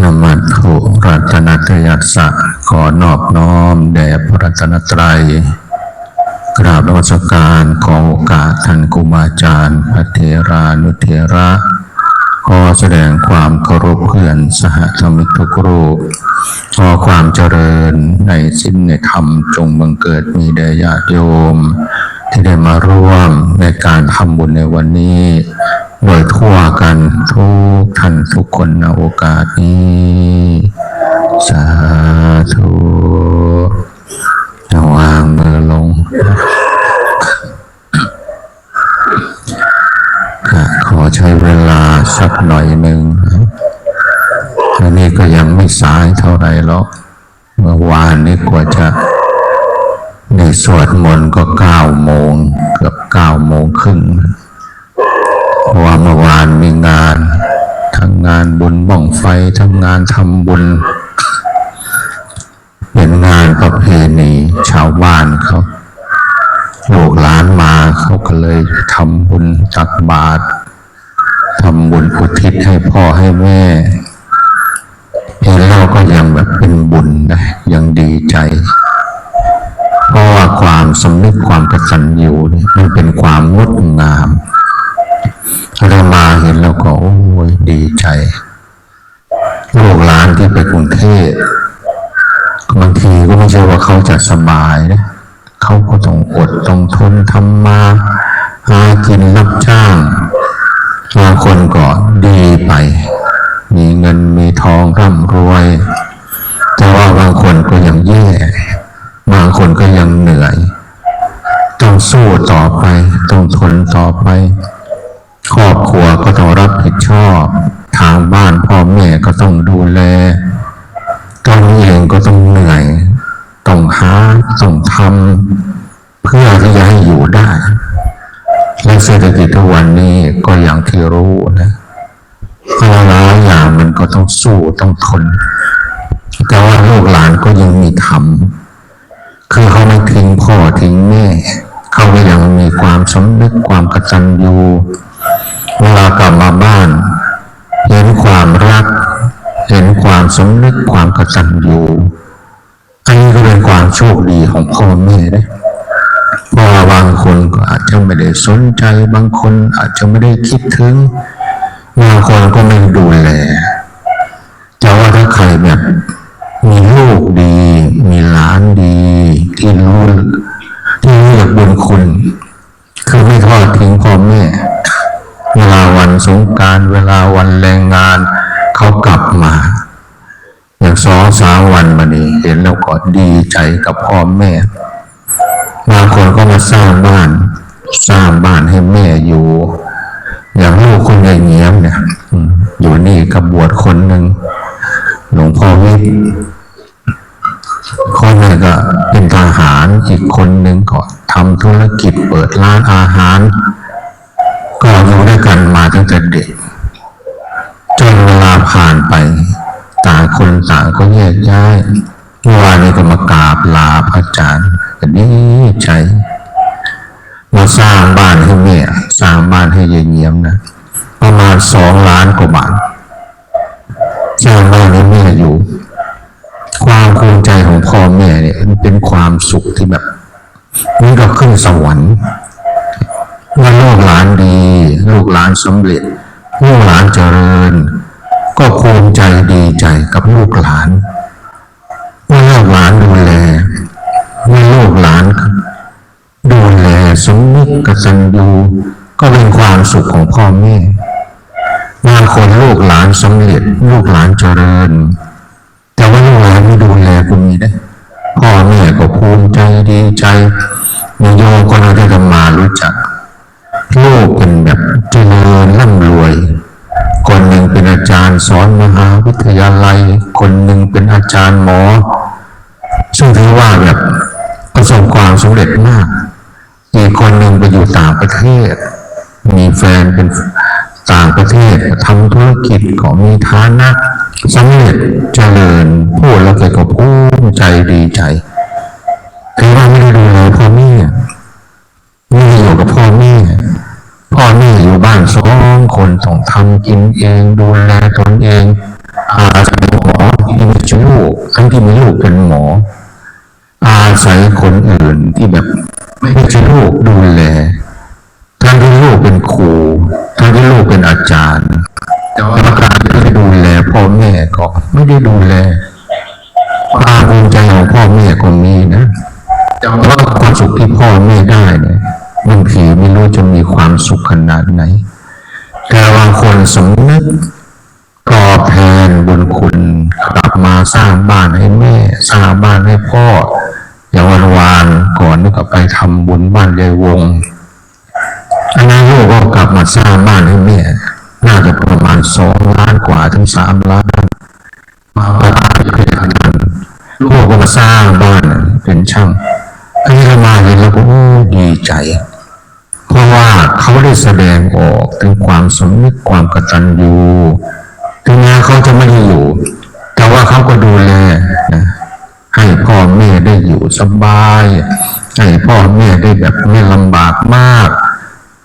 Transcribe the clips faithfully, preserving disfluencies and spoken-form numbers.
นมัตถุรัตนตยัสสะ ขอนอบน้อมแด่พระรัตนตรัย กราบนมัสการ ขอโอกาสท่านครูบาอาจารย์ พระเถรานุเถระ ขอแสดงความเคารพเพื่อนสหธรรมิกทุกรูป ขอความเจริญในศีลในธรรมจงบังเกิดมีแด่ญาติโยม ที่ได้มาร่วมในการทำบุญในวันนี้ โดยทั่วกันทุกท่านทุกคนในโอกาสนี้ สาธุ วางมือลง ค่ะ ขอใช้เวลาสักหน่อยหนึ่ง อันนี้ก็ยังไม่สายเท่าไหร่หรอก เมื่อวานนี้กว่าจะได้สวดมนต์ก็เก้าโมง เกือบเก้าโมงครึ่ง เพราะว่าเมื่อวานมีงาน ทั้งงานบุญบั้งไฟ ทั้งงานทำบุญ เป็นงานประเพณีชาวบ้านเขา ลูกหลานมาเขาก็เลยทำบุญตักบาตร ทำบุญอุทิศให้พ่อให้แม่ เห็นแล้วก็ยังแบบเป็นบุญนะ ยังดีใจ เพราะว่าความสำนึกความกตัญญูเนี่ยมันเป็นความงดงาม เรามาเห็นแล้วก็ โอ้ย ดีใจ ลูกหลานที่ไปกรุงเทพ บางทีก็ไม่ใช่ว่าเขาจะสบายนะ เขาก็ต้องอดต้องทนทำมาหากินรับจ้าง บางคนก็ดีไป มีเงินมีทองร่ำรวย แต่ว่าบางคนก็ยังแย่ บางคนก็ยังเหนื่อย ต้องสู้ต่อไป ต้องทนต่อไป ครอบครัวก็ต้องรับผิดชอบ ทางบ้านพ่อแม่ก็ต้องดูแล ตนเองก็ต้องเหนื่อย ต้องหา ต้องทำ เพื่อที่จะให้อยู่ได้ และเศรษฐกิจทุกวันนี้ก็อย่างที่รู้นะ หลายๆอย่างมันก็ต้องสู้ ต้องทน แต่ว่าลูกหลานก็ยังมีธรรม คือเขาไม่ทิ้งพ่อทิ้งแม่ เขาก็ยังมีความสำนึกความกตัญญู เวลากลับมาบ้าน เห็นความรัก เห็นความสำนึกความกตัญญู อันนี้ก็เป็นความโชคดีของพ่อแม่นะ เพราะว่าบางคนก็อาจจะไม่ได้สนใจ บางคนอาจจะไม่ได้คิดถึง บางคนก็ไม่ดูแล แต่ว่าถ้าใครแบบมีลูกดี มีหลานดี ที่รู้ ที่รู้จักบุญคุณ คือไม่ทอดทิ้งพ่อแม่ เวลาวันสงกรานต์ เวลาวันแรงงาน เขากลับมา อย่างสองสามวันมานี้ เห็นแล้วก็ดีใจกับพ่อแม่ บางคนก็มาสร้างบ้าน สร้างบ้านให้แม่อยู่ อย่างลูกคุณยายเงียมเนี่ย อืม อยู่นี่ก็บวชคนหนึ่ง หลวงพ่อวิทย์ คนหนึ่งก็เป็นทหาร อีกคนหนึ่งก็ทำธุรกิจเปิดร้านอาหาร ก็อยู่ด้วยกันมาตั้งแต่เด็ก จนเวลาผ่านไป ต่างคนต่างก็แยกย้าย เมื่อวานนี้ก็มากราบลาพระอาจารย์ ก็ดีใจ มาสร้างบ้านให้แม่ สร้างบ้านให้ยายเงียมนะ ประมาณสองล้านกว่าบาท สร้างบ้านให้แม่อยู่ ความภูมิใจของพ่อแม่เนี่ย มันเป็นความสุขที่แบบ นี่ก็ขึ้นสวรรค์ เมื่อลูกหลานดี ลูกหลานสำเร็จ ลูกหลานเจริญ ก็ภูมิใจดีใจกับลูกหลาน เมื่อลูกหลานดูแล เมื่อลูกหลานดูแล สำนึกกตัญญู ก็เป็นความสุขของพ่อแม่ บางคนลูกหลานสำเร็จ ลูกหลานเจริญ แต่ว่าลูกหลานไม่ดูแลก็มีนะ พ่อแม่ก็ภูมิใจดีใจ มีโยมคนหนึ่งที่อาตมารู้จัก ลูกเป็นแบบเจริญร่ำรวย คนหนึ่งเป็นอาจารย์สอนมหาวิทยาลัย คนหนึ่งเป็นอาจารย์หมอ ซึ่งถือว่าแบบประสบความสำเร็จมาก อีกคนหนึ่งไปอยู่ต่างประเทศ มีแฟนเป็นต่างประเทศ ทำธุรกิจก็มีฐานะสำเร็จเจริญ พูดแล้วแกก็ภูมิใจดีใจ คือว่าไม่ได้ดูแลพ่อแม่ ไม่ได้อยู่กับพ่อแม่ พ่อแม่อยู่บ้านสองคน ต้องทำกินเอง ดูแลตนเอง อาศัย ลูกทั้งที่มีลูกเป็นหมอ อาศัยคนอื่นที่แบบไม่ใช่ลูกดูแล ทั้งที่ลูกเป็นครู ทั้งที่ลูกเป็นอาจารย์ แต่ว่าการที่ดูแลพ่อแม่ก็ไม่ได้ดูแล ความภูมิใจของพ่อแม่ก็มีนะ แต่ว่าความสุขที่พ่อแม่ได้เนี่ยบางทีไม่รู้จะมีความสุขขนาดไหน แต่บางคนสำนึกตอบแทนบุญคุณ กลับมาสร้างบ้านให้แม่ สร้างบ้านให้พ่อ อย่างวันวานก่อนนี่ก็ไปทำบุญบ้านยายวง อันนั้นลูกก็กลับมาสร้างบ้านให้แม่ น่าจะประมาณสองล้านกว่าถึงสามล้าน มาประทานพิธีอันนั้น ลูกก็มาสร้างบ้านเป็นช่าง อันนี้เรามาเห็นแล้วก็โอ้ดีใจ เพราะว่าเขาได้แสดงออกถึงความสำนึกความกตัญญู ถึงแม้เขาจะไม่ได้อยู่ แต่ว่าเขาก็ดูแลนะ ให้พ่อแม่ได้อยู่สบาย ให้พ่อแม่ได้แบบไม่ลำบากมาก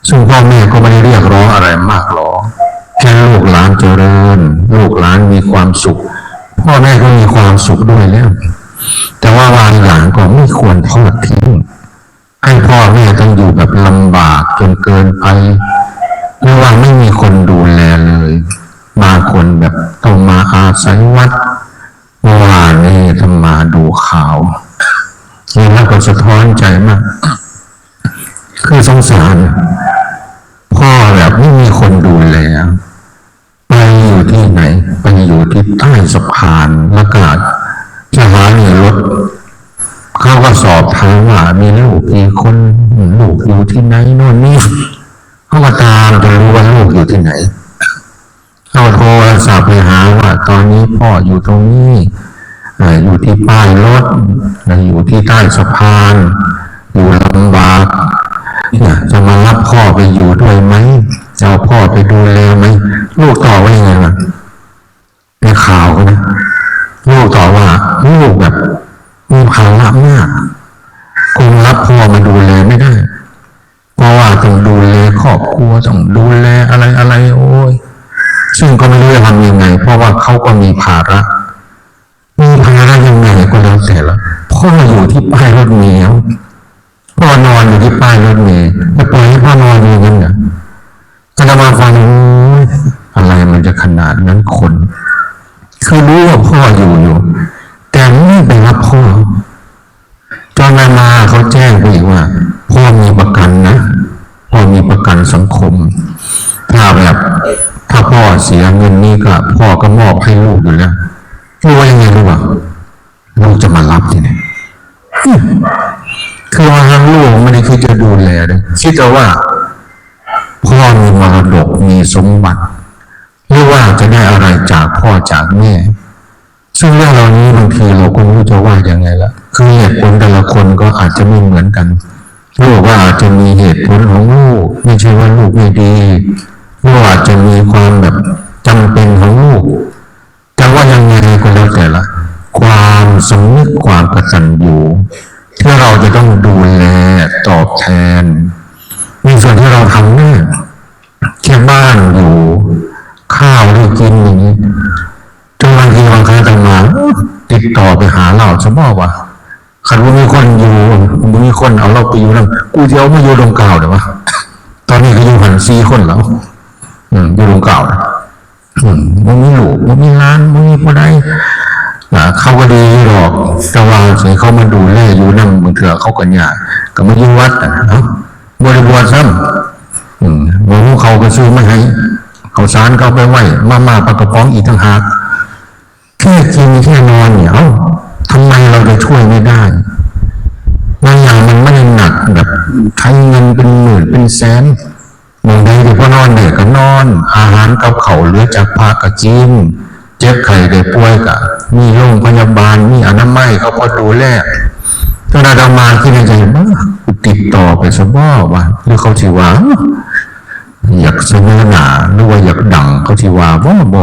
ซึ่งพ่อแม่ก็ไม่ได้เรียกร้องอะไรมากหรอก แค่ลูกหลานเจริญ ลูกหลานมีความสุข พ่อแม่ก็มีความสุขด้วยแล้ว แต่ว่าบางอย่างก็ไม่ควรทอดทิ้ง ให้พ่อแม่ต้องอยู่แบบลำบากจนเกินไป หรือว่าไม่มีคนดูแลเลย บางคนแบบต้องมาอาศัยวัด เมื่อวานนี้อาตมาดูข่าว เห็นแล้วก็สะท้อนใจมาก คือสงสาร พ่อแบบไม่มีคนดูแล ไปอยู่ที่ไหน ไปอยู่ที่ใต้สะพาน แล้วก็สถานีรถ เขาก็สอบถามว่ามีลูกกี่คน ลูกอยู่ที่ไหนโน่นนี่ เขาก็ตามจนรู้ว่าลูกอยู่ที่ไหน เขาโทรศัพท์ไปหาว่าตอนนี้พ่ออยู่ตรงนี้ เอ่ออยู่ที่ป้ายรถ อยู่ที่ใต้สะพาน อยู่ลำบาก เนี่ย จะมารับพ่อไปอยู่ด้วยไหม จะเอาพ่อไปดูแลไหม ลูกตอบว่ายังไงวะ ในข่าวเขานะ ลูกตอบว่า ลูกแบบมีภาระมาก คงรับพ่อมาดูแลไม่ได้ เพราะว่าต้องดูแลครอบครัว ต้องดูแลอะไรอะไร โอ้ย ซึ่งก็ไม่รู้จะทำยังไง เพราะว่าเขาก็มีภาระ มีภาระยังไงก็แล้วแต่ละ พ่ออยู่ที่ป้ายรถเมล์ พ่อนอนอยู่ที่ป้ายรถเมล์ จะปล่อยให้พ่อนอนอยู่อย่างนั้นเหรอ อาตมาฟัง โอ้ย อะไรมันจะขนาดนั้นคน คือรู้ว่าพ่ออยู่อยู่ แต่ไม่ไปรับพ่อ จนอาตมาเขาแจ้งไปอีกว่า พ่อมีประกันนะ พ่อมีประกันสังคม ถ้าแบบ ถ้าพ่อเสียเงินนี้ก็ พ่อก็มอบให้ลูกอยู่แล้ว ลูกว่ายังไงรู้ป่ะ ลูกจะมารับที่ไหน คือว่าลูกไม่ได้คิดจะดูแลเลย คิดแต่ว่า พ่อมีมรดก มีสมบัติ หรือว่าจะได้อะไรจากพ่อจากแม่ ซึ่งเรื่องเหล่านี้บางทีเราก็ไม่รู้จะว่ายังไงละ คือเหตุผลแต่ละคนก็อาจจะไม่เหมือนกัน ลูกก็อาจจะมีเหตุผลของลูก ไม่ใช่ว่าลูกไม่ดี ลูกอาจจะมีความแบบจำเป็นของลูก แต่ว่ายังไงก็แล้วแต่ละ ความสำนึกความกตัญญูที่เราจะต้องดูแลตอบแทน ในส่วนที่เราทำได้ แค่บ้านอยู่ ข้าวได้กินอย่างนี้ จนบางทีบางครั้งอาตมาติดต่อไปหาเราสมมติว่า คันบ่มีคนอยู่ บ่มีคนเอาเราไปอยู่นำ กูสิเอามาอยู่ดงกาวเด้อวะ ตอนนี้ก็อยู่หั่นสี่คนแล้ว อืม อยู่ดงกาวนะ อืม บ่มีลูก บ่มีหลาน บ่มีผู้ใด อ่า เขาก็ดีอยู่ดอก แต่ว่าสิเขามาดูแลอยู่นำ บางเทื่อเขาก็ยาก ก็มาอยู่วัดน่ะเนาะ บ่ได้บวชซ้ำ อืม บ่ฮู้เขาก็ซื้อมาให้ ข้าวสารก็เอาไปไว้ มาม่าปลากระป๋องอีกต่างหาก แค่กินแค่นอนเนี่ย เอ้า ทำไมเราจะช่วยไม่ได้ บางอย่างมันไม่ได้หนักแบบใช้เงินเป็นหมื่นเป็นแสน หม่องใดที่พอนอนได้ก็นอน อาหารกับข้าวเหลือจากพระก็กิน เจ็บไข้ได้ป่วยก็มีโรงพยาบาล มีอนามัยเขาพอดูแล ตอนอาตมาคิดในใจว่า กูติดต่อไปซะบ่วะ หรือเขาสิว่า อยากเสนอหน้า หรือว่าอยากดัง เขาสิว่าบ่ บ่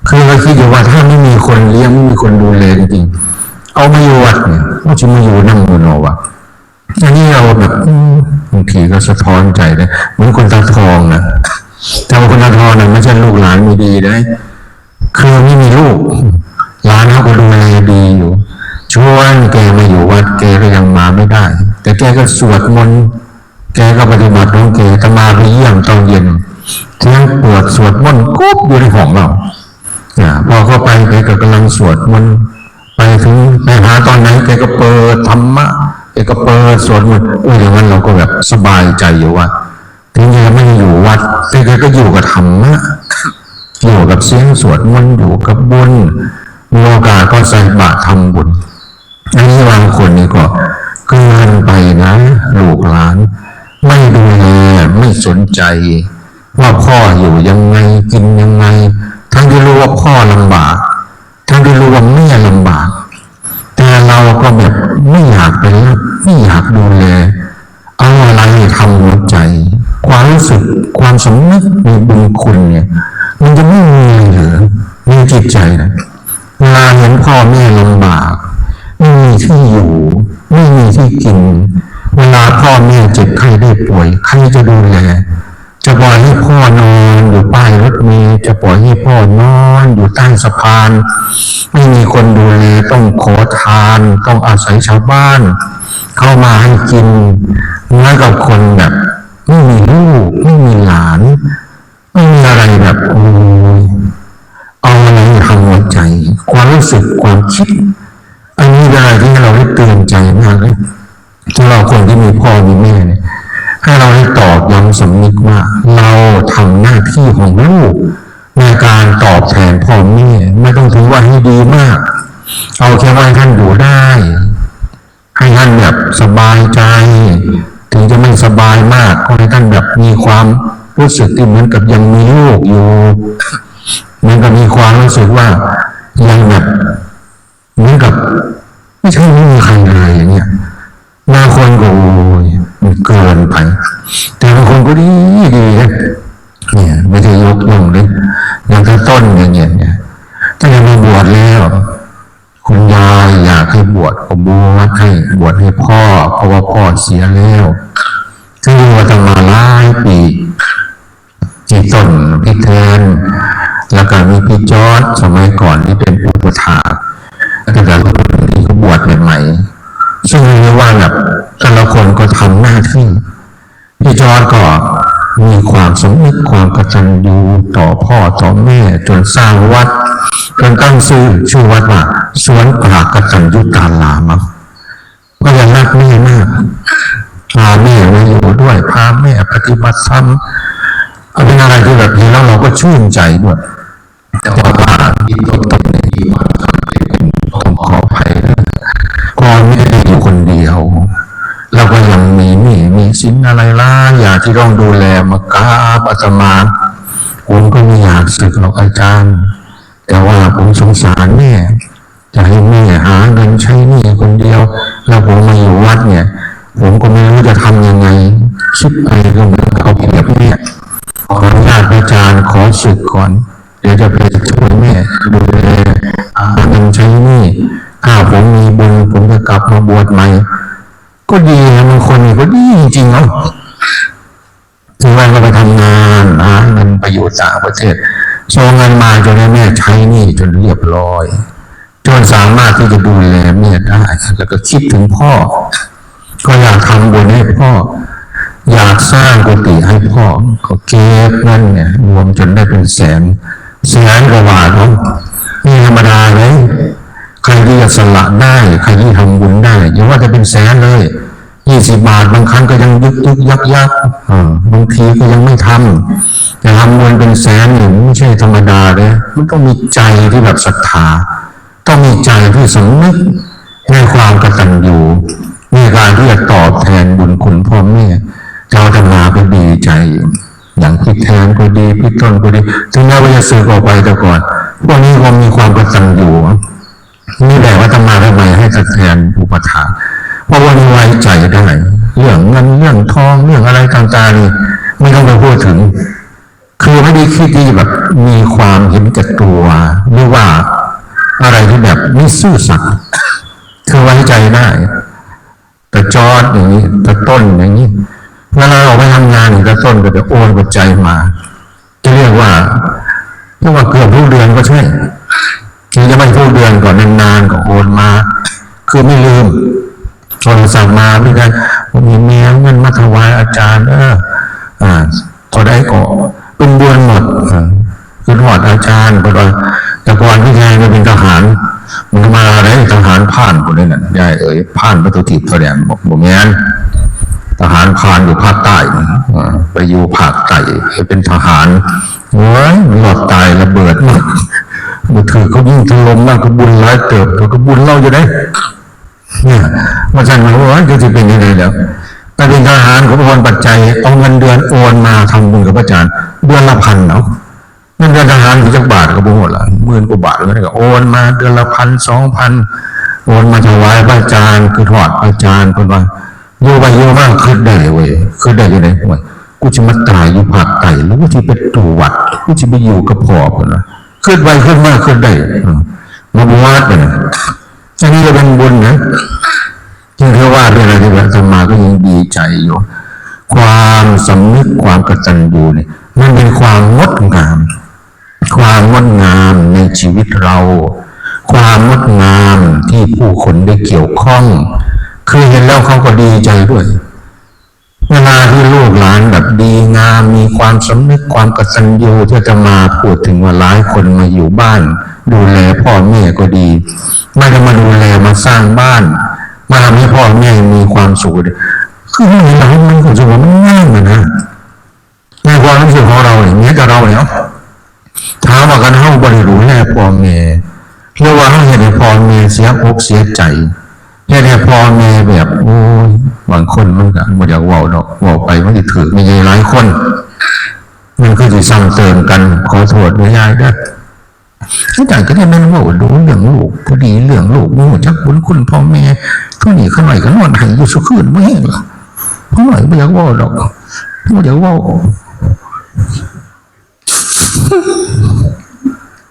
คือเราคิดอยู่ว่าถ้าไม่มีคนเลี้ยง ไม่มีคนดูแลจริงๆ เอามาอยู่วัดเนี่ย เขาสิมาอยู่นำบ่เนาะวะ อันนี้เราแบบ อืม บางทีก็สะท้อนใจนะ เหมือนคุณตาทองนะ แต่ว่าคุณตาทองเนี่ยไม่ใช่ลูกหลานไม่ดีนะ คือไม่มีลูก หลาน ก็สวดมนต์ แกก็ปฏิบัติของแก อาตมาไปเยี่ยมตอนเย็น เสียงเปิดสวดมนต์กุ๊บอยู่ในห้องเรา อ่า พอเข้าไปแกก็กำลังสวดมนต์ ไปถึงไปหาตอนไหนแกก็เปิดธรรมะ แกก็เปิดสวดมนต์ โอ้ย อย่างนั้นเราก็แบบสบายใจอยู่ว่า ถึงแกไม่ได้อยู่วัด แต่แกก็อยู่กับธรรมะ อยู่กับเสียงสวดมนต์ อยู่กับบุญ มีโอกาสก็ใส่บาตรทำบุญ อันนี้บางคนนี่ก็เกินไปนะ ลูกหลาน ไม่ดูแล ไม่สนใจ ว่าพ่ออยู่ยังไง กินยังไง ทั้งที่รู้ว่าพ่อลำบาก ทั้งที่รู้ว่าแม่ลำบาก แต่เราก็แบบไม่อยากไปรับ ไม่อยากดูแล เอาอะไรทำหัวใจ ความรู้สึก ความสำนึกในบุญคุณเนี่ย มันจะไม่มีเหลือในจิตใจนะ เวลาเห็นพ่อแม่ลำบาก ไม่มีที่อยู่ ไม่มีที่กิน เวลาพ่อแม่เจ็บไข้ได้ป่วย ใครจะดูแล จะปล่อยให้พ่อนอนอยู่ป้ายรถเมล์ จะปล่อยให้พ่อนอนอยู่ใต้สะพาน ไม่มีคนดูแล ต้องขอทาน ต้องอาศัยชาวบ้าน เข้ามาให้กิน เหมือนกับคนแบบไม่มีลูก ไม่มีหลาน ไม่มีอะไรแบบ โอ้ย เอาอะไรทำหัวใจ ความรู้สึก ความคิด อันนี้เป็นอะไรที่เราได้เตือนใจมากเลย สำหรับคนที่มีพ่อมีแม่เนี่ย ให้เราได้ตอกย้ำสำนึกว่า เราทำหน้าที่ของลูก ในการตอบแทนพ่อแม่ ไม่ต้องถือว่าให้ดีมาก เอาแค่ว่าให้ท่านอยู่ได้ ให้ท่านแบบสบายใจ ถึงจะไม่สบายมาก ก็ให้ท่านแบบมีความรู้สึกที่เหมือนกับยังมีลูกอยู่ เหมือนกับมีความรู้สึกว่ายังแบบ เหมือนกับไม่ใช่ไม่มีใครเลยอย่างเงี้ย บางคนก็ โอ้ย มันเกินไป แต่บางคนก็ดี ดีนะ เนี่ย ไม่ใช่ยกย่องเลย อย่างตาต้นอย่างเงี้ยเนี่ย ตั้งแต่มาบวชแล้ว คุณยายอยากให้บวชก็บวชให้ บวชให้พ่อ เพราะว่าพ่อเสียแล้ว ก็อยู่อาตมาหลายปี พี่ต้น พี่แทน แล้วก็มีพี่จอร์จ สมัยก่อนที่เป็นอุปัฏฐาก แล้วก็ที่เขาบวชใหม่ๆ ซึ่งเรียกว่าแบบแต่ละคนก็ทำหน้าที่ พี่จอร์จก็มีความสำนึก ความกตัญญูต่อพ่อต่อแม่ จนสร้างวัด จนตั้งชื่อ ชื่อวัดว่า สวนป่ากตัญญูตาราม ก็ยังรักแม่มาก พาแม่มาอยู่ด้วย พาแม่ปฏิบัติธรรม เอาเป็นอะไรที่แบบเห็นแล้วเราก็ชื่นใจด้วย แต่ว่าที่ตกเป็นในที่ว่าต้องขออภัยนะ ก็ไม่ได้อยู่คนเดียว เราก็ยังมีหนี้มีสินอะไรหลายอย่างที่ต้องดูแล มากราบอาตมา ผมก็ไม่อยากสึกหรอกอาจารย์ แต่ว่าผมสงสารแม่ จะให้แม่หาเงินใช้หนี้คนเดียว แล้วผมมาอยู่วัดเนี่ย ผมก็ไม่รู้จะทำยังไง คิดไปก็เหมือนกับเอาเปรียบแม่ ขออนุญาตพระอาจารย์ขอสึกก่อน เดี๋ยวจะไปช่วยแม่ดูแลหาเงินใช้หนี้ ถ้าผมมีบุญผมจะกลับมาบวชใหม่ ก็ดีนะ บางคนนี่ก็ดีจริงๆเนาะ ถึงว่าเราไปทำงานหาเงินไปอยู่ต่างประเทศ ส่งเงินมาจนให้แม่ใช้หนี้จนเรียบร้อย จนสามารถที่จะดูแลแม่ได้ แล้วก็คิดถึงพ่อ ก็อยากทำบุญให้พ่อ อยากสร้างกุฏิให้พ่อ ก็เก็บเงินเนี่ยรวมจนได้เป็นแสน แสนกว่าบาทเนาะ นี่ธรรมดาเลย ใครที่จะสละได้ ใครที่ทำบุญได้ อย่าว่าจะเป็นแสนเลย ยี่สิบบาท บางครั้งก็ยังยึกยึกยักยัก เออ บางทีก็ยังไม่ทำ แต่ทำบุญเป็นแสนนี่ไม่ใช่ธรรมดาเลย มันต้องมีใจที่แบบศรัทธา ต้องมีใจที่สำนึกในความกตัญญู ในการที่จะตอบแทนบุญคุณพ่อแม่ เจ้าอาตมาก็ดีใจ อย่างพี่แทนก็ดี พี่ต้นก็ดี ถึงแม้ว่าจะสึกออกไปแต่ก่อน พวกนี้ก็มีความกตัญญู นี่แหละว่าอาตมาทำไมให้ตอบแทนอุปัฏฐาก เพราะว่ามันไว้ใจได้ เรื่องเงินเรื่องทองเรื่องอะไรต่างๆนี่ไม่ต้องไปพูดถึง คือไม่ได้คิดที่แบบมีความเห็นแก่ตัว หรือว่าอะไรที่แบบไม่ซื่อสัตย์ คือไว้ใจได้ ตาจอร์จอย่างนี้ ตาต้นอย่างนี้ เวลาออกไปทำงานนี่ ตาต้นก็จะโอนปัจจัยมา จะเรียกว่า เรียกว่าเกือบทุกเดือนก็ใช่ ถึงจะไม่ทุกเดือนก็นานๆก็โอนมา คือไม่ลืม โทรศัพท์มาเหมือนกัน ผมมีแมวเงินมาถวายอาจารย์ เออ อ่าเท่าใดก็เป็นบุญหมด เออ คือทอดอาจารย์ เพราะว่าแต่ก่อนพี่ชายก็เป็นทหาร มันมาอะไรทหารพรานคนนี้น่ะ ยายเอ๋ย พรานประตูทิพย์แสดงบอกบ่แม่น ทหารพรานอยู่ภาคใต้ อ่า ไปอยู่ภาคใต้ ไปเป็นทหาร โอ้ย มันรอดตายระเบิดมา มือถือเขายิงถล่มมากก็บุญหลายเติบ ก็บุญเล่าอยู่ได้ เนี่ย ว่าซั่นว่า โอ้ย จะสิเป็นยังไงแล้ว ไปเป็นทหารเขาโอนปัจจัย เอาเงินเดือนโอนมาทำบุญกับอาจารย์ เดือนละพันเนาะ เงินเดือนทหารอยู่จักบาทก็บ่ฮู้ละ หมื่นกว่าบาท แล้วก็โอนมาเดือนละพัน สองพัน โอนมาถวายพระอาจารย์ คือทอดพระอาจารย์ เพิ่นว่า อยู่ไปอยู่มาคิดได้เว้ย คิดได้อยู่ในห้วย กูสิมาตายอยู่ภาคใต้ หรือกูสิไปอยู่วัด กูสิไปอยู่กับพ่อ เพิ่นว่า คิดไปคิดมาคิดได้ อืม มาบวชเนี่ย อันนี้ก็เป็นบุญนะ ที่เรียกว่าเป็นอะไรที่อาตมาก็ยังดีใจอยู่ ความสำนึกความกตัญญูเนี่ย มันเป็นความงดงาม ความงดงามในชีวิตเรา ความงดงามที่ผู้คนได้เกี่ยวข้อง คือเห็นแล้วเขาก็ดีใจด้วย เวลาที่ลูกหลานแบบดีงาม มีความสำนึกความกตัญญู ที่อาตมาพูดถึงว่าหลายคนมาอยู่บ้าน ดูแลพ่อแม่ก็ดี ไม่ได้มาดูแลมาสร้างบ้าน มาทำให้พ่อแม่มีความสุขเลย คือมันเห็นแล้วมันก็รู้สึกว่ามันง่ายเลยนะ ในความรู้สึกของเราเนี่ย มีแต่เราเนี่ย ถามว่าคันเฮาบ่ได้ดูแลพ่อแม่ หรือว่าเฮาเฮ็ดให้พ่อแม่เสียอกเสียใจ เฮ็ดให้พ่อแม่แบบ โอ้ย บางคนมันก็บ่อยากเว้าดอก เว้าไปมันสิถืกแม่ใหญ่หลายคน มันคือสิซ้ำเติมกัน ขอโทษด้วยยายเด้อ อาจารย์ก็ได้แม่นเว้าดูเรื่องลูก พอดีเรื่องลูก บ่รู้จักบุญคุณพ่อแม่ เท่านี้ข้าน้อยก็นอนไห้อยู่ซุคืน บ่แห้งหรอก ข้าน้อยบ่อยากเว้าดอก บ่อยากเว้า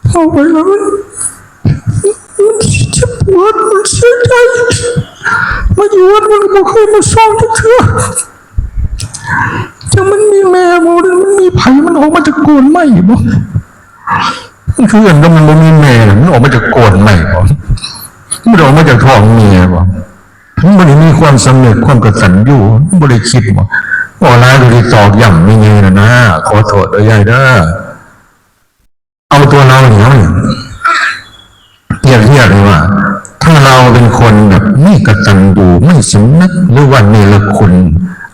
เอาไปแล้วมัน มันเจ็บปวด มันเสียใจ มาอยู่วัดมันบ่เคยมาสอนจักเทื่อ จังมันมีแม่บ่ หรือมันมีไผ มันออกมาจากโกนไม้บ่ มันคือเอิ้นว่ามันบ่มีแม่น่ะ มันออกมาจากโกนไม้บ่ มันออกมาจากท้องแม่บ่ มันบ่ได้มีความสำนึกความกตัญญู มันบ่ได้คิดบ่ บ่หลายก็สิตอกย้ำแม่ใหญ่น่ะนะ ขอโทษเด้อยายเด้อ เอาตัวเราเนี่ย เปรียบเทียบเลยว่า ถ้าเราเป็นคนแบบไม่กตัญญู ไม่สำนึก หรือว่าเนรคุณ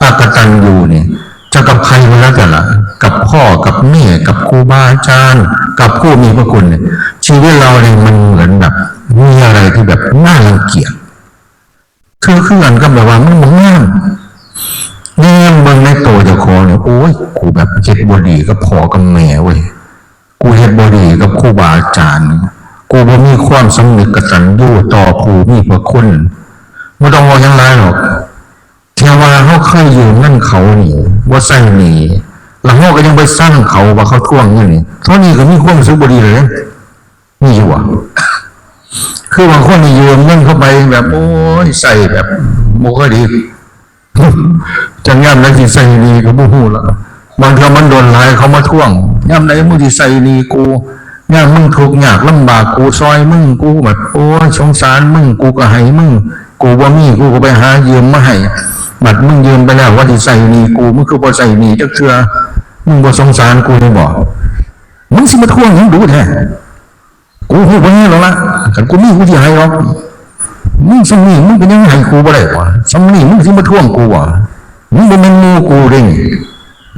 อกตัญญูเนี่ย จะกับใครก็แล้วแต่ละ กับพ่อ กับแม่ กับครูบาอาจารย์ กับผู้มีพระคุณเนี่ย ชีวิตเราเนี่ยมันเหมือนแบบมีอะไรที่แบบน่ารังเกียจ คือ คืออันกับแบบว่ามันบ่งาม แนมเบิ่งในตัวเจ้าของเนี่ย โอ้ย กูแบบเฮ็ดบ่ดีกับพ่อกับแม่เว้ย กูเฮ็ดบ่ดีกับครูบาอาจารย์ กูบ่มีความสำนึกกตัญญูต่อผู้มีพระคุณ บ่ต้องเว้าหยังหลายหรอก แค่ว่าเฮาเคยยืมเงินเขานี่ บ่ใช้หนี้ แล้วเฮาก็ยังไปซังเขาว่าเขาทวงเงินนี่ เท่านี้ก็มีความรู้สึกบ่ดีแล้วเด้ มีอยู่บ่ คือบางคนนี่ยืมเงินเขาไปแบบ โอ้ย ใช้แบบบ่ค่อยดี จักยามใดสิใช้หนี้ก็บ่ฮู้ละ บางเทื่อมันโดนหลายเขามาทวง ยามใดมึงสิใช้หนี้กู ยามมึงทุกข์ยากลำบากกูซอยมึง กูแบบ โอ้ย สงสารมึง กูก็ให้มึง กูบ่มี กูก็ไปหายืมมาให้ บัดมึงยืมไปแล้ว ว่าสิใช้หนี้กู มึงคือบ่ใช้หนี้จักเทื่อ มึงบ่สงสารกูนี่บ่ มึงสิมาทวงหยังดูแท้ กูฮู้บ่แน่หรอกละ คันกูมีกูสิให้หรอก มึงส่ำนี้มึงก็ยังให้กูบ่ได้บ่ ส่ำนี้มึงสิมาทวงกูบ่ มึงบ่แม่นหมู่กูเด้นี่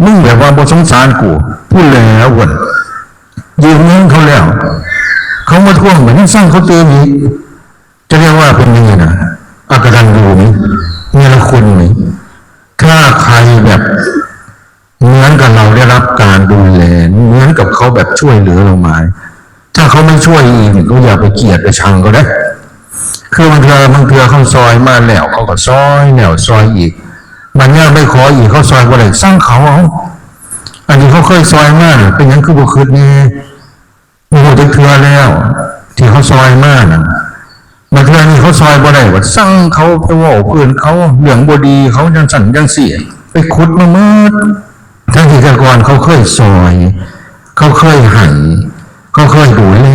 มึงแบบว่าบ่สงสารกู พูดแล้วเว้ย ยืมเงินเขาแล้ว เขามาทวงบัดยังซังเขาตื่มอีก จะเรียกว่าเป็นยังไงนะ อกตัญญูไหม เนรคุณไหม ถ้าใครแบบ เหมือนกับเราได้รับการดูแล เหมือนกับเขาแบบช่วยเหลือเรามา ถ้าเขาไม่ช่วยอีกเนี่ย ก็อย่าไปเกลียดไปชังเขาเด้อ คือบางเทื่อ บางเทื่อเขาซอยมาแล้ว เขาก็ซอยแล้วซอยอีก บางอย่างไปขออีก เขาซอยบ่ได้ ซังเขาเอา อันนี้เขาเคยซอยมาเนี่ย เป็นหยังคือบ่คิดแน่ บ่ฮู้จักเทื่อแล้ว ที่เขาซอยมานั่น บางเทื่อนี่เขาซอยบ่ได้ ว่าซังเขาไปเว้าเพื่อนเขา เรื่องบ่ดีเขาจังซั่นจังซี่ ไปขุดมาหมด ทั้งที่แต่ก่อนเขาเคยซอย เขาเคยให้ เขาเคยดูแล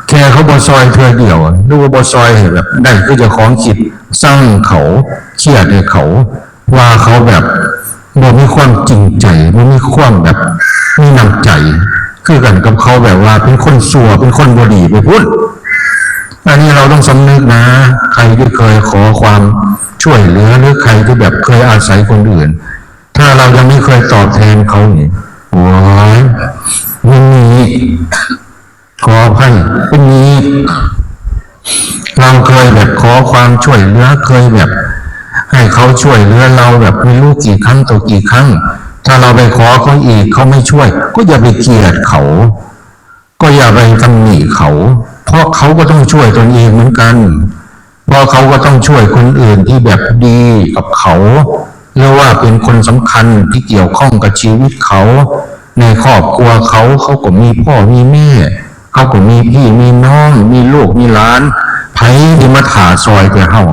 แค่เขาบ่ซอยเทื่อเดียว หรือว่าบ่ซอยให้แบบได้คือเจ้าของคิด ซังเขา เครียดให้เขา ว่าเขาแบบบ่มีความจริงใจ บ่มีความแบบมีน้ำใจ คือกันกับเขาแบบว่าเป็นคนชั่ว เป็นคนบ่ดีไปพุ้น อันนี้เราต้องสำนึกนะ ใครที่เคยขอความช่วยเหลือ หรือใครที่แบบเคยอาศัยคนอื่น ถ้าเรายังไม่เคยตอบแทนเขานี่ โอ้ย วันนี้ ขออภัย วันนี้ เราเคยแบบขอความช่วยเหลือ เคยแบบให้เขาช่วยเหลือเราแบบไม่รู้กี่ครั้งต่อกี่ครั้ง ถ้าเราไปขอเขาอีก เขาไม่ช่วย ก็อย่าไปเกลียดเขา ก็อย่าไปตำหนิเขา เพราะเขาก็ต้องช่วยตนเองเหมือนกัน เพราะเขาก็ต้องช่วยคนอื่นที่แบบดีกับเขา หรือว่าเป็นคนสำคัญที่เกี่ยวข้องกับชีวิตเขา ในครอบครัวเขา เขาก็มีพ่อมีแม่ เขาก็มีพี่มีน้อง มีลูกมีหลาน ไผที่มาถ่าซอยแต่เฮา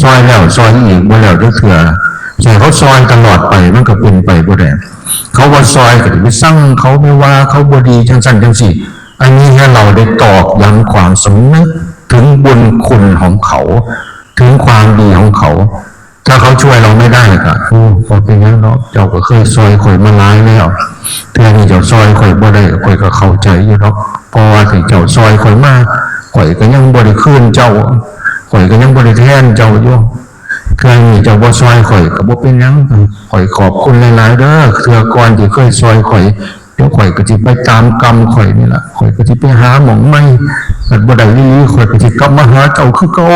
ซอยแล้วซอยอีก บ่แล้วจักเทื่อ ให้เขาซอยตลอดไป มันก็เป็นไปบ่ได้ เขาบ่ซอยก็สิไปซังเขา ไปว่าเขาบ่ดีจังซั่นจังซี่ อันนี้ให้เราได้ตอกย้ำความสำนึกถึงบุญคุณของเขา ถึงความดีของเขา ถ้าเขาช่วยเราไม่ได้ก็ โอ้ บ่เป็นหยังดอก เจ้าก็เคยซอยข้อยมาหลายแล้ว เทื่อนี้เจ้าซอยข้อยบ่ได้ ข้อยก็เข้าใจอยู่ดอก เพราะว่าที่เจ้าซอยข้อยมา ข้อยก็ยังบ่ได้คืนเจ้า ข้อยก็ยังบ่ได้แทนเจ้าอยู่ เทื่อนี้เจ้าบ่ซอยข้อยก็บ่เป็นหยัง ข้อยขอบคุณหลายๆ เด้อ เทื่อก่อนที่เคยซอยข้อย เดี๋ยวข้อยก็สิไปตามกรรมข้อยนี่ล่ะ ข้อยก็สิไปหาหม่องใหม่ คันบ่ได้อีหลี ข้อยก็สิกลับมาหาเจ้าคือเก่า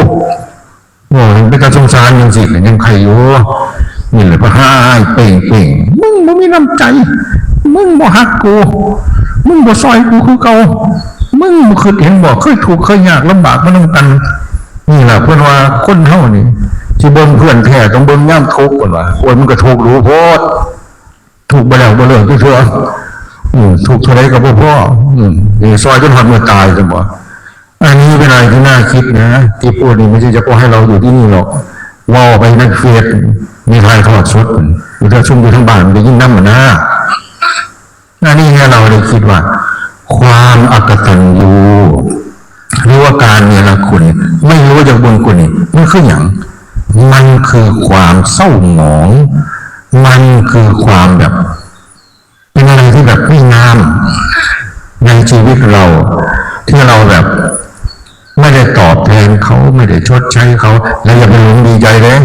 โอ้ย เป็นตาสงสารจังซี่ก็ยังไคอยู่ นี่แหละ พระห้าอ้ายเป่งๆ มึงบ่มีน้ำใจ มึงบ่ฮักกู มึงบ่ซอยกูคือเก่า มึงบ่คิดเห็นบ่ เคยทุกข์เคยยากลำบากมานำกัน นี่แหละเพิ่นว่าคนเฮานี่ สิเบิ่งเพื่อนแท้ต้องเบิ่งยามทุกข์ เพิ่นว่า โอ้ย มันก็ทุกข์ดูโพด ทุกข์บ่แล้วบ่เลิกจักเทื่อ อืม ทุกข์เท่าใดก็บ่พอ อืม นี่ซอยจนฮอดมื้อตายซั่นบ่ อันนี้เป็นอะไรที่น่าคิดนะ ที่พูดนี่ไม่ใช่เฉพาะให้เราอยู่ที่นี่หรอก เว้าไปในเฟซ ในถ่ายทอดสด หรือถ้าซุ่มอยู่ทางบ้านมันได้ยินนำหั้นนะ อันนี้ให้เราได้คิดว่า ความอกตัญญู หรือว่าการเนรคุณ ไม่รู้จักบุญคุณนี่ มันคือหยัง มันคือความเศร้าหมอง มันคือความแบบ เป็นอะไรที่แบบไม่งามในชีวิตเรา ที่เราแบบไม่ได้ตอบแทนเขา ไม่ได้ชดใช้เขา และอย่าไปหลงดีใจเลย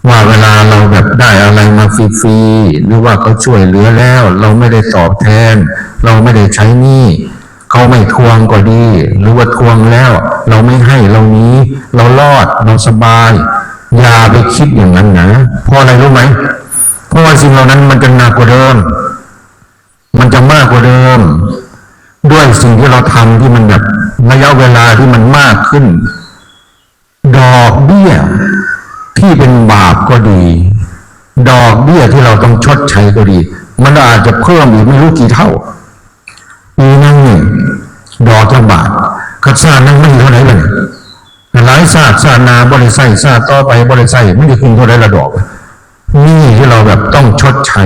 ว่าเวลาเราแบบได้อะไรมาฟรีๆ หรือว่าเขาช่วยเหลือแล้ว เราไม่ได้ตอบแทน เราไม่ได้ใช้หนี้ เขาไม่ทวงก็ดี หรือว่าทวงแล้ว เราไม่ให้ เราหนี เรารอด เราสบาย อย่าไปคิดอย่างนั้นนะ เพราะอะไรรู้ไหม เพราะว่าสิ่งเหล่านั้นมันจะหนักกว่าเดิม มันจะมากกว่าเดิม ด้วยสิ่งที่เราทำที่มันแบบระยะเวลาที่มันมากขึ้น ดอกเบี้ยที่เป็นบาปก็ดี ดอกเบี้ยที่เราต้องชดใช้ก็ดี มันอาจจะเพิ่มอีกไม่รู้กี่เท่า ปีหนึ่งนี่ดอกจักบาท คันชาติหนึ่งมันอยู่เท่าไหร่ล่ะนี่ หลายชาติ ชาติหน้าบ่ได้ใช้ ชาติต่อไปบ่ได้ใช้ มันจะขึ้นเท่าใดละดอก หนี้ที่เราแบบต้องชดใช้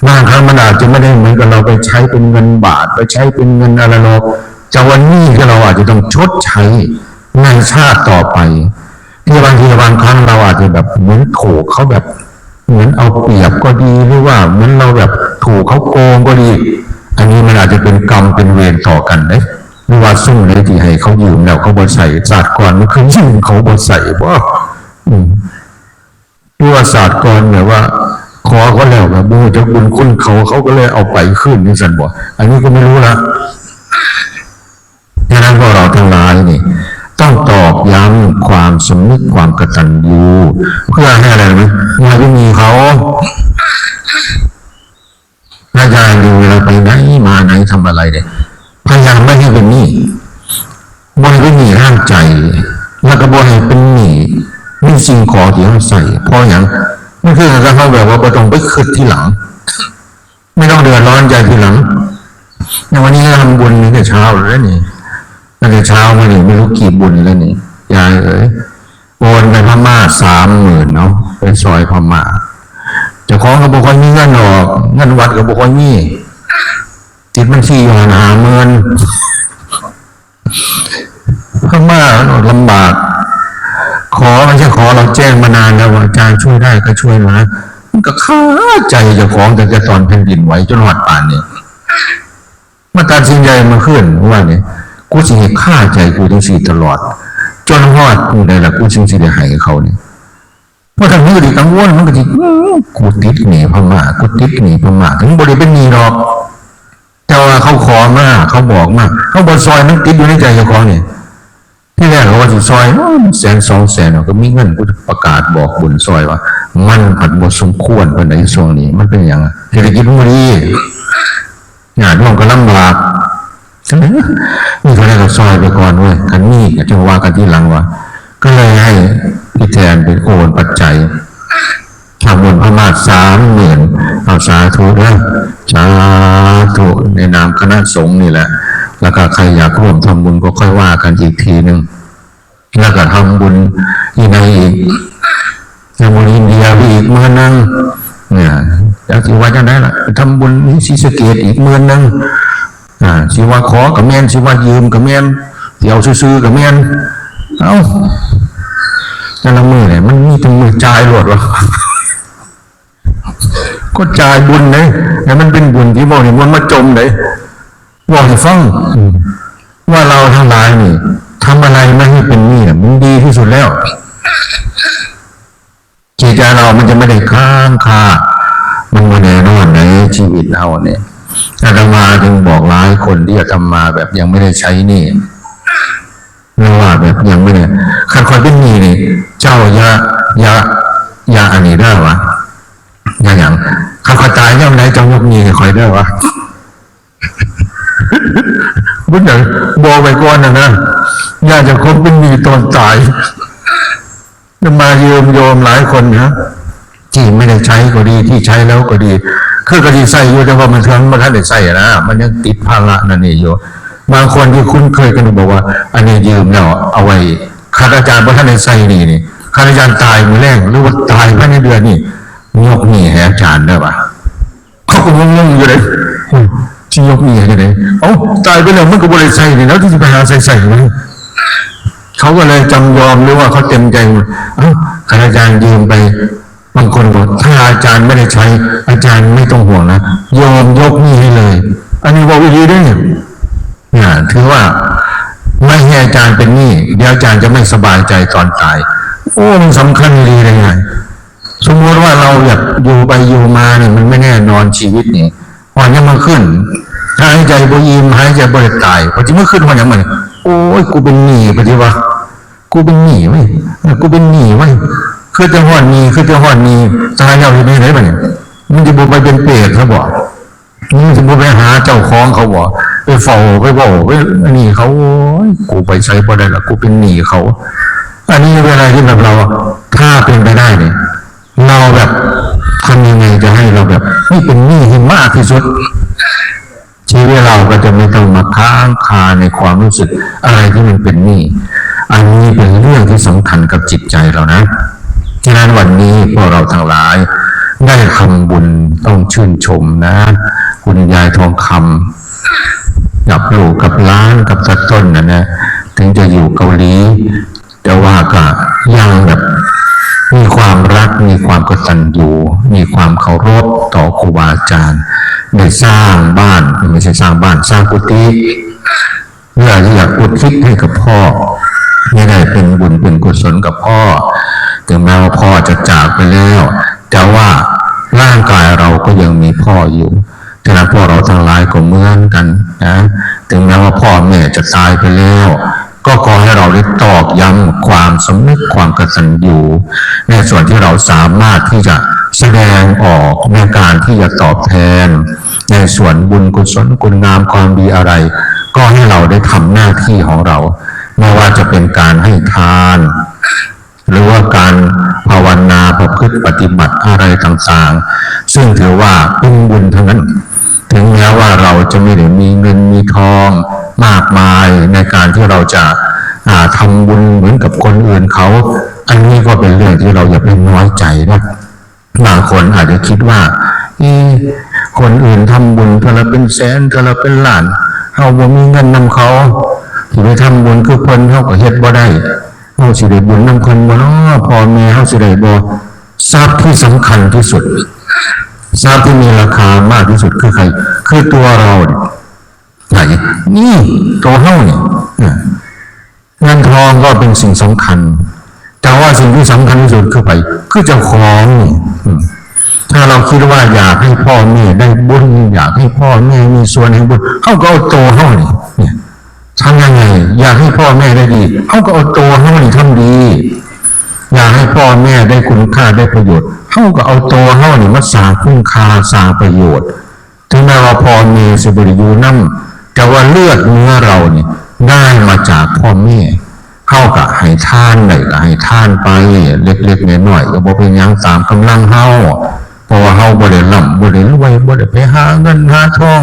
บางครั้งมันอาจจะไม่ได้เหมือนกับเราไปใช้เป็นเงินบาท ไปใช้เป็นเงินอะไรหรอก แต่ว่าหนี้ที่เราอาจจะต้องชดใช้ในชาติต่อไป ที่บางทีบางครั้งเราอาจจะแบบเหมือนถูกเขาแบบ เหมือนเอาเปรียบก็ดี หรือว่าเหมือนเราแบบถูกเขาโกงก็ดี อันนี้มันอาจจะเป็นกรรมเป็นเวรต่อกันเด้ หรือว่าซุ่มใดที่ให้เขายืมแล้วเขาบ่ใช้ ชาติก่อนมันคือยืมเขาบ่ใช้บ่ อืม หรือว่าชาติก่อนแบบว่า ขอเขาแล้วแบบบ่รู้จักบุญคุณเขา เขาก็เลยเอาไปคืนจังซั่นบ่ อันนี้ก็ไม่รู้ละ ฉะนั้นพวกเราทั้งหลายนี่ ต้องตอกย้ำความสำนึกความกตัญญู เพื่อให้อะไรรู้ไหม อย่าไปหนี้เขา พยายามอยู่ เวลาไปไหนมาไหนทำอะไรเนี่ย พยายามไม่ให้เป็นหนี้ บ่ให้เป็นหนี้ทางใจ แล้วก็บ่ให้เป็นหนี้ในสิ่งของที่เราใช้ เพราะหยัง มันคือการเราแบบว่าบ่ต้องไปคิดทีหลัง ไม่ต้องเดือดร้อนใจทีหลัง ในวันนี้ทำบุญตั้งแต่เช้าเลยนี่ ตั้งแต่เช้ามานี่ไม่รู้กี่บุญแล้วนี่ ยายเอ๋ย โอนไปพม่าสามหมื่นเนาะ ไปซอยพม่า เจ้าของก็บ่ค่อยมีเงินออก เงินวัดก็บ่ค่อยมี ติดบัญชีอยู่ห้าหมื่น พม่าลำบาก ขอไม่ใช่ขอ เราแจ้งมานานแล้วว่า อาจารย์ช่วยได้ก็ช่วยมา มันก็คาใจเจ้าของตั้งแต่ตอนแผ่นดินไหวจนฮอดป่านนี้ มาตัดสินใจมาขึ้นว่านี่ กูสิให้คาใจกูจังซี่ตลอด จนฮอดมื้อใดล่ะกูจึงสิได้ให้เขานี่ เพราะถ้ามื้อนี้กังวลมันก็สิ อื้อ กูติดหนี้พม่า กูติดหนี้พม่า ถึงบ่ได้เป็นหนี้ดอก แต่ว่าเขาขอมา เขาบอกมา เขาบ่ซอย มันติดอยู่ในใจเจ้าของนี่ ที่แรกเขาว่าสิซอย โอ้ย แสนสองแสน เนาะ ก็มีเงิน กูประกาศบอกบุญซอยว่า มันผัดบ่สมควรปานใดช่วงนี้ มันเป็นหยังอะ เศรษฐกิจมันบ่ดี ญาติโยมก็ลำบาก มีเท่าใดก็ซอยไปก่อนเว้ย คันมีก็จั่งว่ากันทีหลังว่า ก็เลยให้พี่แทนเป็นโอนปัจจัย ทำบุญพม่า สามหมื่น เอา สาธุเด้อ สาธุ ในนามคณะสงฆ์นี่แหละ แล้วก็ใครอยากร่วมทำบุญก็ค่อยว่ากันอีกทีหนึ่ง แล้วก็ทำบุญที่ไหนอีก ทำบุญอินเดียไปอีกหมื่นหนึ่ง เนี่ย จักสิว่าจั่งใดล่ะ ทำบุญที่ศรีสะเกษอีกหมื่นหนึ่ง อ่า สิว่าขอก็แม่น สิว่ายืมก็แม่น สิเอาซื่อๆก็แม่น เอ้า แต่ละมื้อเนี่ย มันมีแต่มื้อจ่ายโลดวะ ก็จ่ายบุญเด้ ให้มันเป็นบุญที่เว้านี่ มันมาจมเด้ เว้าให้ฟัง อืม ว่าเราทั้งหลายนี่ ทำอะไรไม่ให้เป็นหนี้น่ะ มันดีที่สุดแล้ว จิตใจเรามันจะไม่ได้ค้างคา มันบ่แน่นอนในชีวิตเราเนี่ย อาตมาจึงบอกหลายคนที่อาตมาแบบยังไม่ได้ใช้หนี้ หรือว่าแบบยังไม่ได้ คันข้อยเป็นหนี้นี่ เจ้าอย่า อย่า อย่าอันนี้เด้อวะ อย่าหยัง คันข้อยตายยามใดเจ้ายกหนี้ให้ข้อยเด้อวะ บ่อยากบอกไว้ก่อนนะนะ อย่าจะคบเป็นหนี้ตอนตาย จะมายืมโยมหลายคนนะ ที่ไม่ได้ใช้ก็ดี ที่ใช้แล้วก็ดี คือก็สิใช้อยู่ แต่ว่ามันเทื่อมันบ่ทันได้ใช้นะ มันยังติดภาระนั่นนี่อยู่ บางคนที่คุ้นเคยกันบอกว่า อันนี้ยืมแล้วเอาไว้ คันอาจารย์บ่ทันได้ใช้หนี้นี่ คันอาจารย์ตายมื้อแลง หรือว่าตายภายในเดือนนี้ ยกหนี้ให้อาจารย์เด้อวะ เขาก็งงๆอยู่เลย อืม สิยกหนี้ให้จั่งใด เอ้า ตายไปแล้วมันก็บ่ได้ใช้นี่ แล้วสิไปหาไสใช้มัน เขาก็เลยจำยอม หรือว่าเขาเต็มใจ เอ้า คันอาจารย์ยืมไป บางคนบอก ถ้าอาจารย์ไม่ได้ใช้ อาจารย์ไม่ต้องห่วงนะ ยอมยกหนี้ให้เลย อันนี้เว้าอีหลีเด้อ เนี่ย ถือว่าไม่ให้อาจารย์เป็นหนี้ เดี๋ยวอาจารย์จะไม่สบายใจตอนตาย โอ้ มันสำคัญอีหลีเลยไง สมมติว่าเราอยากอยู่ไปอยู่มาเนี่ย มันไม่แน่นอนชีวิตนี่ ฮอดยามมื้อคืน หายใจบ่อิ่ม หายใจบ่ได้ตาย พอสิมาคิดฮอดหยังบัดนี้ โอ้ย กูเป็นหนี้ ปฏิว่า กูเป็นหนี้เว้ย เออ กูเป็นหนี้เว้ย คือจะฮอดหนี้ คือจะฮอดหนี้ ตายแล้วสิเป็นจั่งใดบัดนี้ มันสิบ่ไปเป็นเปรตซะบ่ มันสิบ่ไปหาเจ้าของเขาบ่ ไปเฝ้า ไปเว้า ไปอันนี้เขา โอ้ย กูไปไสบ่ได้ละ กูเป็นหนี้เขา อันนี้เวลาที่แบบเรา ถ้าเป็นไปได้เนี่ย เราแบบทำยังไงจะให้เราแบบไม่เป็นหนี้ให้มากที่สุด ชีวิตเราก็จะไม่ต้องมาค้างคาในความรู้สึกอะไรที่มันเป็นหนี้ อันนี้เป็นเรื่องที่สำคัญกับจิตใจเรานะ ฉะนั้นวันนี้พวกเราทั้งหลายได้ทำบุญต้องชื่นชมนะ คุณยายทองคำกับลูกกับหลานกับตาต้นนะนะ ถึงจะอยู่เกาหลี แต่ว่าก็ยังแบบมีความรัก มีความกตัญญู มีความเคารพต่อครูบาอาจารย์ ได้สร้างบ้าน ไม่ใช่สร้างบ้าน สร้างกุฏิ เพื่อที่อยากอุทิศให้กับพ่อ นี่ได้เป็นบุญเป็นกุศลกับพ่อ ถึงแม้ว่าพ่อจะจากไปแล้ว แต่ว่าร่างกายเราก็ยังมีพ่ออยู่ ฉะนั้นพวกเราทั้งหลายก็เหมือนกันนะ ถึงแม้ว่าพ่อแม่จะตายไปแล้ว ก็ขอให้เราได้ตอกย้ำความสำนึกความกตัญญู ในส่วนที่เราสามารถที่จะแสดงออกในการที่จะตอบแทน ในส่วนบุญกุศลคุณงามความดีอะไร ก็ให้เราได้ทำหน้าที่ของเรา ไม่ว่าจะเป็นการให้ทาน หรือว่าการภาวนาประพฤติปฏิบัติอะไรต่างๆ ซึ่งถือว่าเป็นบุญทั้งนั้น ถึงแม้ว่าเราจะไม่ได้มีเงินมีทองมากมายในการที่เราจะ อ่า ทำบุญเหมือนกับคนอื่นเขา อันนี้ก็เป็นเรื่องที่เราอย่าไปน้อยใจนะ บางคนอาจจะคิดว่า เอ๊ะ คนอื่นทำบุญเทื่อละเป็นแสน เทื่อละเป็นล้าน เฮาบ่มีเงินนำเขา สิไปทำบุญคือเพิ่น เฮาก็เฮ็ดบ่ได้ เฮาสิได้บุญนำเพิ่นบ่เนาะ พ่อแม่เฮาสิได้บ่ ทรัพย์ที่สำคัญที่สุด ทรัพย์ที่มีราคามากที่สุดคือใคร คือตัวเราเนี่ย ไผ นี่ ตัวเฮานี่ เงินทองก็เป็นสิ่งสำคัญ แต่ว่าสิ่งที่สำคัญที่สุดคือไผ คือเจ้าของนี่ ถ้าเราคิดว่าอยากให้พ่อแม่ได้บุญ อยากให้พ่อแม่มีส่วนแห่งบุญ เฮาก็เอาตัวเฮานี่ ทำยังไง อยากให้พ่อแม่ได้ดี เฮาก็เอาตัวเฮานี่ทำดี อยากให้พ่อแม่ได้คุณค่าได้ประโยชน์ เฮาก็เอาตัวเฮานี่มาสร้างคุณค่าสร้างประโยชน์ ถึงแม้ว่าพ่อแม่สิบ่ได้อยู่นำ แต่ว่าเลือดเนื้อเรานี่ได้มาจากพ่อแม่ เฮาก็ให้ทานได้ก็ให้ทานไป เล็กๆน้อยๆก็บ่เป็นหยัง ตามกำลังเฮา เพราะว่าเฮาบ่ได้ร่ำบ่ได้รวย บ่ได้ไปหาเงินหาทอง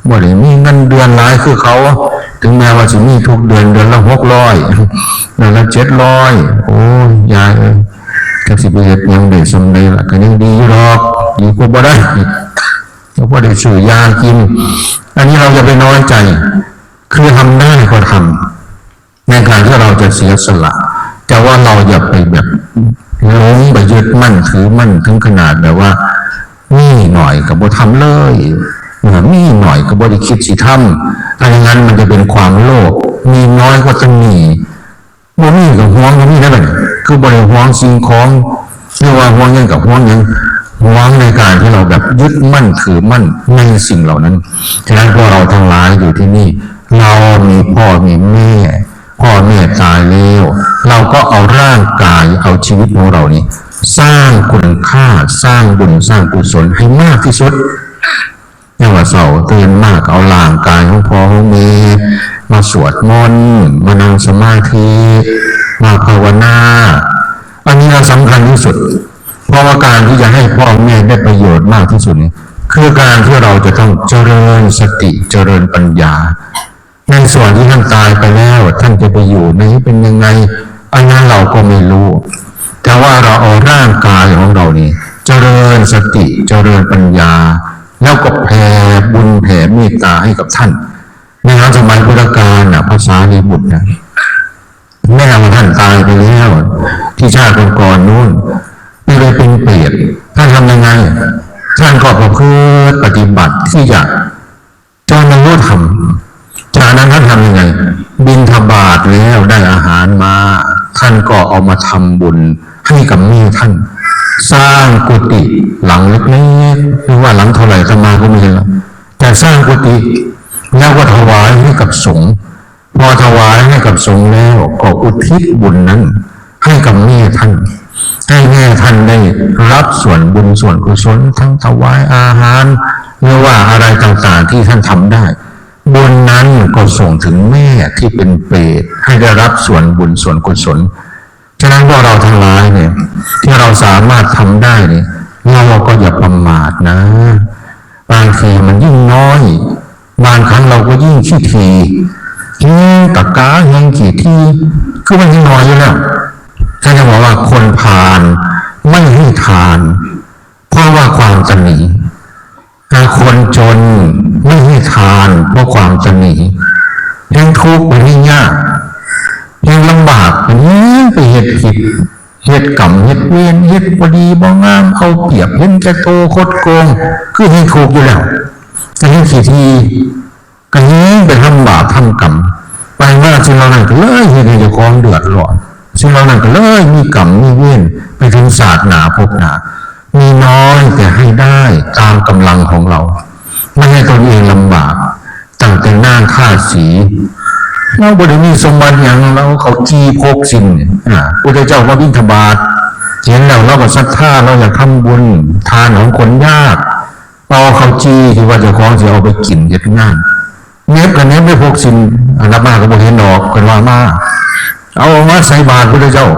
บ่ได้มีเงินเดือนหลายคือเขา ถึงแม้ว่าสิมีทุกเดือน เดือนละหกร้อย เดือนละเจ็ดร้อย โอ้ย ยายเอ้ย จักสิไปเฮ็ดหยังได้ส่ำใดล่ะ ก็ยังดีอยู่ดอก ดีกว่าบ่ได้ ก็บ่ได้ซื้อยากิน อันนี้เราอย่าไปน้อยใจ คือทำได้ก็ทำ ในการที่เราจะเสียสละ แต่ว่าเราอย่าไปแบบหลงไปยึดมั่นถือมั่นถึงขนาดแบบว่า มีหน่อยก็บ่ทำเลย เมื่อมีหน่อยก็บ่ได้คิดสิทำ ถ้าอย่างนั้นมันจะเป็นความโลภ มีน้อยก็ตะหนี่ บ่มีก็หวง บ่มีนั่นแหละ คือบ่ได้หวงสิ่งของ หรือว่าหวงหยังก็หวงหยัง หวงในการที่เราแบบยึดมั่นถือมั่นในสิ่งเหล่านั้น ฉะนั้นพวกเราทั้งหลายอยู่ที่นี่ เรามีพ่อมีแม่ พ่อแม่ตายแล้ว เราก็เอาร่างกาย เอาชีวิตของเรานี้ สร้างคุณค่า สร้างบุญ สร้างกุศลให้มากที่สุด ยามมื้อเช้าตื่นมาก็เอาร่างกายของพ่อของแม่ มาสวดมนต์ มานั่งสมาธิ มาภาวนา อันนี้เราสำคัญที่สุด เพราะว่าการที่จะให้พ่อแม่ได้ประโยชน์มากที่สุดเนี่ย คือการที่เราจะต้องเจริญสติ เจริญปัญญา ในส่วนที่ท่านตายไปแล้ว ท่านจะไปอยู่ไหนเป็นยังไง อันนั้นเราก็ไม่รู้ แต่ว่าเราเอาร่างกายของเรานี่ เจริญสติ เจริญปัญญา แล้วก็แผ่บุญแผ่เมตตาให้กับท่าน ในสมัยพุทธกาลน่ะ พระสารีบุตรนะ แม่ของท่านตายไปแล้ว ที่ชาติก่อนๆนู้น ไปเลยเป็นเปรต ท่านทำยังไง ท่านก็ประพฤติปฏิบัติที่จะ จนบรรลุธรรม จากนั้นท่านทำยังไง บิณฑบาตแล้วได้อาหารมา ท่านก็เอามาทำบุญให้กับแม่ท่าน สร้างกุฏิหลังเล็กๆ หรือว่าหลังเท่าไหร่อาตมาก็ไม่เห็นแล้ว แต่สร้างกุฏิแล้วก็ถวายให้กับสงฆ์ พอถวายให้กับสงฆ์แล้วก็อุทิศบุญนั้นให้กับแม่ท่าน ให้แม่ท่านได้รับส่วนบุญส่วนกุศล ทั้งถวายอาหาร หรือว่าอะไรต่างๆที่ท่านทำได้ บุญนั้นก็ส่งถึงแม่ที่เป็นเปรต ให้ได้รับส่วนบุญส่วนกุศล ฉะนั้นพวกเราทั้งหลายเนี่ย ที่เราสามารถทำได้เนี่ย เราก็อย่าประมาทนะ บางทีมันยิ่งน้อย บางครั้งเราก็ยิ่งขี้ถี่ แฮงตะกา แฮงขี้ถี่ คือมันยังน้อยอยู่แล้ว ท่านจะบอกว่าคนพาลไม่ให้ทาน เพราะว่าความตนี หากคนจนไม่ให้ทานเพราะความตนี แฮงทุกข์ แฮงยาก แฮงลำบาก แฮงไปเฮ็ดผิด เฮ็ดกรรม เฮ็ดเวร เฮ็ดบ่ดีบ่งาม เอาเปรียบ เห็นแก่โต คดโกง คือแฮงทุกข์อยู่แล้ว แต่แฮงขี้ถี่ ก็แฮงไปทำบาปทำกรรม ไปมาสิ่งเหล่านั้นก็เลยเฮ็ดให้เจ้าของเดือดร้อน สิ่งเหล่านั้นก็เลยมีกรรมมีเวรไปถึงชาติหน้าภพหน้า มีน้อยแต่ให้ได้ตามกำลังของเรา ไม่ให้ตนเองลำบาก ตั้งแต่นางทาสี เราบ่ได้มีสมบัติหยัง เราเอาข้าวจี่พกศีลเนี่ย อ่า พุทธเจ้ามาบิณฑบาต เห็นแล้วเราก็ศรัทธา เราอยากทำบุญ ทานของคนยาก เอาข้าวจี่ที่ว่าเจ้าของสิเอาไปกินเฮ็ดงาน เหน็บก็เหน็บไปพกศีล อาตมาก็บ่เห็นดอก เพิ่นว่ามา เอาออกมาใส่บาตรพุทธเจ้า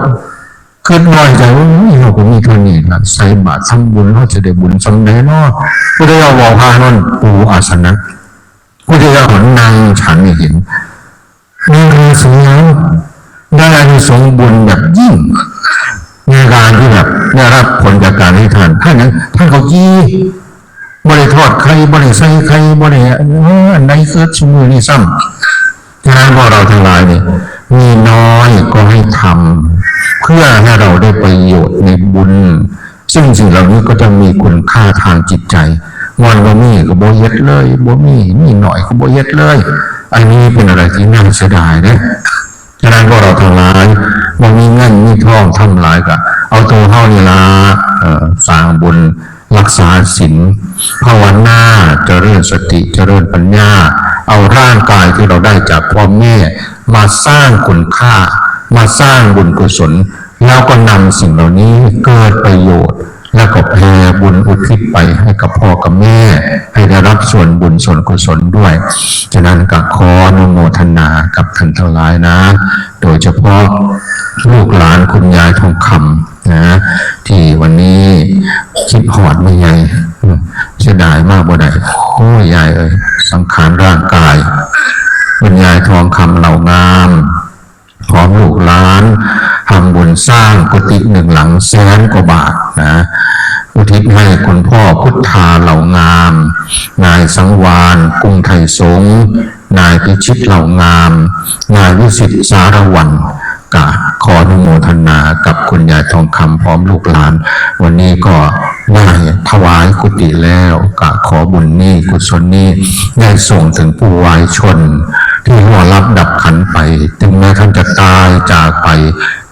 คิดน้อยใจ โอ้ย เฮาก็มีเท่านี้ล่ะ ใส่บาตรทำบุญ เฮาจะได้บุญส่ำใดน้อ พุทธเจ้าบอกพระอานนท์ ปูอาสนะ พุทธเจ้านั่งฉันให้เห็น นางทาสีได้อานิสงส์บุญแบบยิ่ง ในการที่แบบได้รับผลจากการให้ทาน ท่านนั้น ท่านเขายี่ บ่ได้ทอดไข่ บ่ได้ใส่ไข่ บ่ได้ เออ อันใดคือซุมื้อนี้ซ้ำ ฉะนั้นพวกเราทั้งหลายเนี่ย มีน้อยก็ให้ท เพื่อให้เราได้ประโยชน์ในบุญ ซึ่งสิ่งเหล่านี้ก็จะมีคุณค่าทางจิตใจ มันบ่มีก็บ่เฮ็ดเลย บ่มี มีหน่อยก็บ่เฮ็ดเลย อันนี้เป็นอะไรที่น่าเสียดายนะ ฉะนั้นพวกเราทั้งหลาย บ่มีเงินมีทองทำหลายก็ เอาตัวเฮานี่ละ เอ่อ สร้างบุญ รักษาศีล ภาวนา เจริญสติ เจริญปัญญา เอาร่างกายที่เราได้จากพ่อแม่ มาสร้างคุณค่า มาสร้างบุญกุศล แล้วก็นำสิ่งเหล่านี้เกิดประโยชน์ แล้วก็แผ่บุญอุทิศไปให้กับพ่อกับแม่ ให้ได้รับส่วนบุญส่วนกุศลด้วย ฉะนั้นก็ขออนุโมทนากับท่านทั้งหลายนะ โดยเฉพาะลูกหลานคุณยายทองคำนะ ที่วันนี้คิดฮอดแม่ใหญ่ เสียดายมากบ่ได้ โอ้ย ยายเอ้ย สังขารร่างกาย คุณยายทองคำเหล่างาม พร้อมลูกหลาน ทำบุญสร้างกุฏิหนึ่งหลังแสนกว่าบาทนะ อุทิศให้คุณพ่อพุทธาเหล่างาม นายสังวาน กรุงไทยสงฆ์ นายพิชิตเหล่างาม นายวิสิตสารวัน กะขออนุโมทนากับคุณยายทองคำพร้อมลูกหลาน วันนี้ก็ได้ถวายกุฏิแล้ว กะขอบุญนี้กุศลนี้ได้ส่งถึงผู้วายชน ที่ล่วงลับดับขันธ์ไป ถึงแม้ท่านจะตายจากไป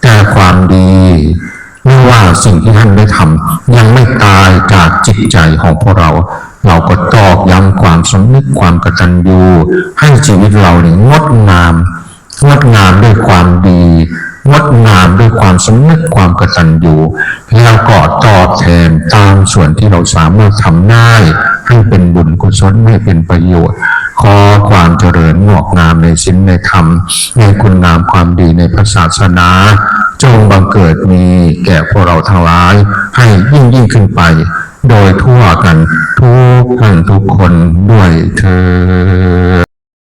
แต่ความดี หรือว่าสิ่งที่ท่านได้ทำยังไม่ตายจากจิตใจของพวกเรา เราก็ตอกย้ำความสำนึกความกตัญญู ให้ชีวิตเราเนี่ยงดงาม งดงามด้วยความดี งดงามด้วยความสำนึกความกตัญญู แล้วก็ตอบแทนตามส่วนที่เราสามารถทำได้ ให้เป็นบุญกุศล ให้เป็นประโยชน์ ขอความเจริญงอกงามในศีลในธรรม ในคุณงามความดีในพระศาสนา จงบังเกิดมีแก่พวกเราทั้งหลาย ให้ยิ่งยิ่งขึ้นไป โดยทั่วกันทุกท่านทุกคนด้วยเทอญ